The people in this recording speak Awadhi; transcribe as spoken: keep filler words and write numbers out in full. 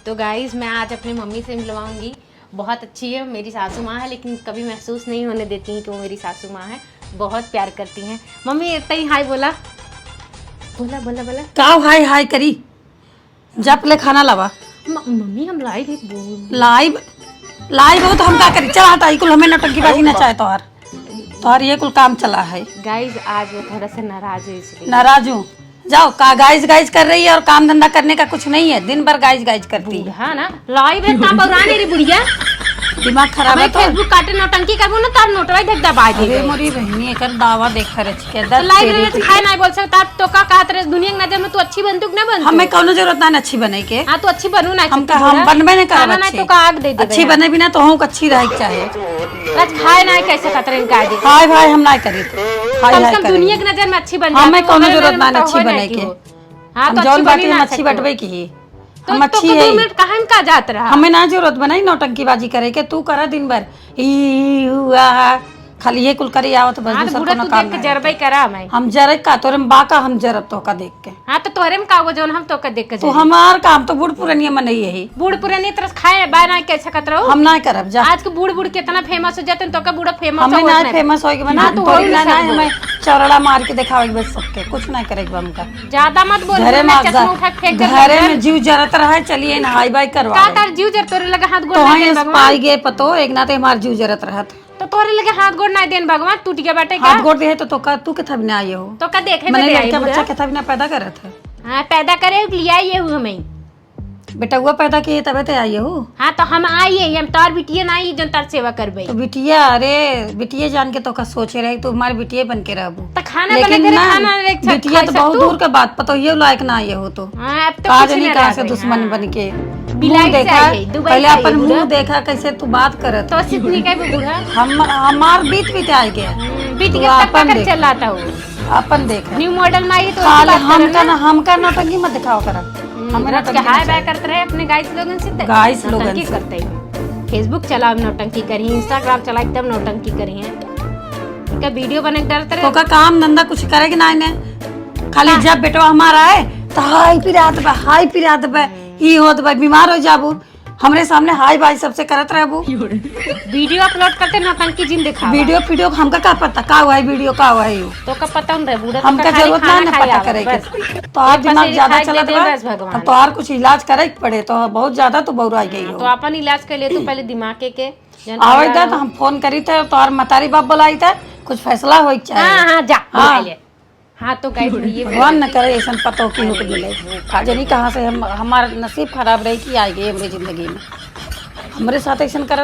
तो गाइस, मैं आज अपनी मम्मी से मिलवाऊंगी। बहुत अच्छी है, मेरी सासू माँ है, लेकिन कभी महसूस नहीं होने देती हैं कि वो मेरी सासू माँ है। बहुत प्यार करती हैं। मम्मी, इतना ही हाय बोला, बोला, बोला, बोला। का हाय हाय करी? जा पहले खाना लावा। म-, मम्मी, हम लाइव है, बोल। लाइव? लाइव हो तो हम का करी? चल हटा, ई कुल हमें नौटंकीबाजी ना चाहे तोहार। तोहार ये कुल काम चला है। गाइस, आज वो थोड़ा सा नाराज है इसलिए। नाराज हूँ? जाओ, का गाइस गाइस कर रही है और काम धंधा करने का कुछ नहीं है, दिन भर गाइस गाइस करती है। बूढ़ा ना, लाइव है, ता बौराने रे बुढ़िया। दिमाग खराब है तो। Facebook काटे नौटंकी करबो ना, तार नोटवा धक दबा दे। अरे मोरी बहनी, एकर दावा देख कर अच्छी के तो दर्द लाइव तेरी में की। खाए ना बोल सकता, तो का कहत रहे, दुनिया की नजर में तू अच्छी बनतू कि ना बनतू? हमें कौनो जरूरत ना अच्छी बने के। हाँ, तो अच्छी बनू ना, हम अच्छी का, हम बूढ़ा। बनबे नहीं करब खाना ना अच्छी। तो का आग दे दे अच्छी बना। बने बिना तो हूँ अच्छी रहे के चाहे। आज खाए ना कैसे खतरे का दे। हाय भाई, हम ना करी। हाय कम से हाय कम करी। दुनिया की नजर में अच्छी बन हमें जाती हो, कौनो हमारे जरूरत नजर में ना तो अच्छी होबे बने नहीं के। की हो। हाँ, हम तो जौन अच्छी बाटे बनी हम ना अच्छी सकते हो। बटवे की ही। तो, हम तो, अच्छी तो है। दो मिनट काहे में का जात रहा? हमें ना जरूरत बनाई नौटंकीबाजी करे के, तू करा दिन भर। ई, ई, ऊ, आ, आ, खाली ये कुल करी आवत बस, हाँ, तो दूसर बूढ़ा कोनो तू काम देख के ना जरबे रहता। करा मैं। हम जरे का, तोरे में बा का, हम जरब तोहका देख के। हाँ, तो तोहरे में का हुआ जौन हम तोहका देख के तो जरी? हमार काम तो बूढ़ पुरनिया में नहीं यही। बूढ़ पुरनिया तरह खाए बा ना कैसे खतरा हो? हम ना करब, जा। आज के बूढ़ बूढ़ कितना फेमस हो जाते हैं, तोहका बूढ़ा फेमस हमें हो ना उतना। फेमस होए के बा ना, हाँ, तो तोरी वही ना, ना, सब हमें चौड़ा मार के देखावे के बस सबके, कुछ ना करे के बा हमका। ज्यादा मत बोल, घरे में मैं आग चश्मा दा-, उठा के फेंक देब घरे अंदर। में जीव जरत रहा है, चलिए ना हाई बाई करवा का ले। तार जीव जर तोरे लगे हाथ गोड़ तो ना हाँ, देन ये भगवान। पाई गए पतो, एक नाते हमार जीव जरत रहत। तो तोरे लगे हाथ गोड़ ना देन भगवान, टूट गया बाटे का? हाथ गोड़ दे है तो, तो का, तू के था भी ना आए हो। तो का देखे मने बदे आई लड़का बूढ़ा? बच्चा के था भी ना पैदा करत है। हाँ, पैदा करे के लिए आई है हमें। बेटउआ पैदा किए तबे ते आई हो। हाँ, तो हम आई है, हम तोर बिटिया ना आई, जौन तार सेवा करबे। तो बिटिया, अरे, बिटिया जान के तो का सोचे रहे, तू हमारे बिटिया बन के रहबू। तो खाना लेकिन बने करे, ना, खाना एक साथ बिटिया खाए तो सब बहुत तू। दूर के बात, पतोहियो लायक ना आई हो तो। हाँ, अब तो का कुछ जानी ना कहाँ से रहबे, दुश्मन हाँ। बन के। बिलाई मुंह से देखा, आई है, दुबई पहले से आई अपन है, मुंह बूढ़ा। देखा, कैसे तू बात करत। तो सिर्फ नहीं कहे बूढ़ा। हम, हमार बीत बीत आए गया। हम्म, बीत तू गया, तब अपन पकड़ देख। चलाता हूँ। अपन देख। न्यू मॉडल ना आई तो खाली उनकी बात हमका करना। ना, हमका नौटंकी मत दिखाओ करा। हम्म, हमें रच के नौटंकी हाय मत बाय चाहिए। करत रहे अपने गाइस लोगन से, त गाइस लोगन नौटंकी से। करते हैं। Facebook चलाओ, नौटंकी करी, Instagram चलाई, तब नौटंकी करी है। इनका वीडियो बने के डरते रहे। तो का काम धंधा कुछ करे के ना इन्हें? खाली हाँ। जब बेटवा हमारा आए, तो हाय पिरात बा, हाय पिरात बा, हम्म। ई होत बा, बीमार हो जाबू। हमरे सामने हाय बाय सबसे करत रहबू। वीडियो अपलोड करते नौटंकी जिन दिखावा। वीडियो, वीडियो हमका का पता, का हुआ है वीडियो, का हुआ है यू? तो का पता न रहे, बूढ़ा तो हमका का खाली जरूरत ना खाना ना खाए पता आवत, करे के। बस। तोहार एक दिमाग पसेरी ज्यादा खाए के चलत दे बा। बस भगवान। अब तोहार कुछ इलाज करे के पड़े, तो बहुत ज्यादा तो बौराई गई हाँ, हो। तो अपन इलाज कर ले तू पहले दिमाग के, के जन आवे दा तो हम फोन करी थे, तोहार मतारी बाप बुलाई थे, कुछ फैसला होई के चाहे। हाँ, हाँ, जा, हाँ। बुला ले। हाँ, तो गाइस, ये भगवान न करे ऐसन पतोह की होके मिले। का जानी कहाँ से हम, हमार नसीब खराब रही कि आ गई हमरे जिंदगी में। हमरे साथ ऐसन कर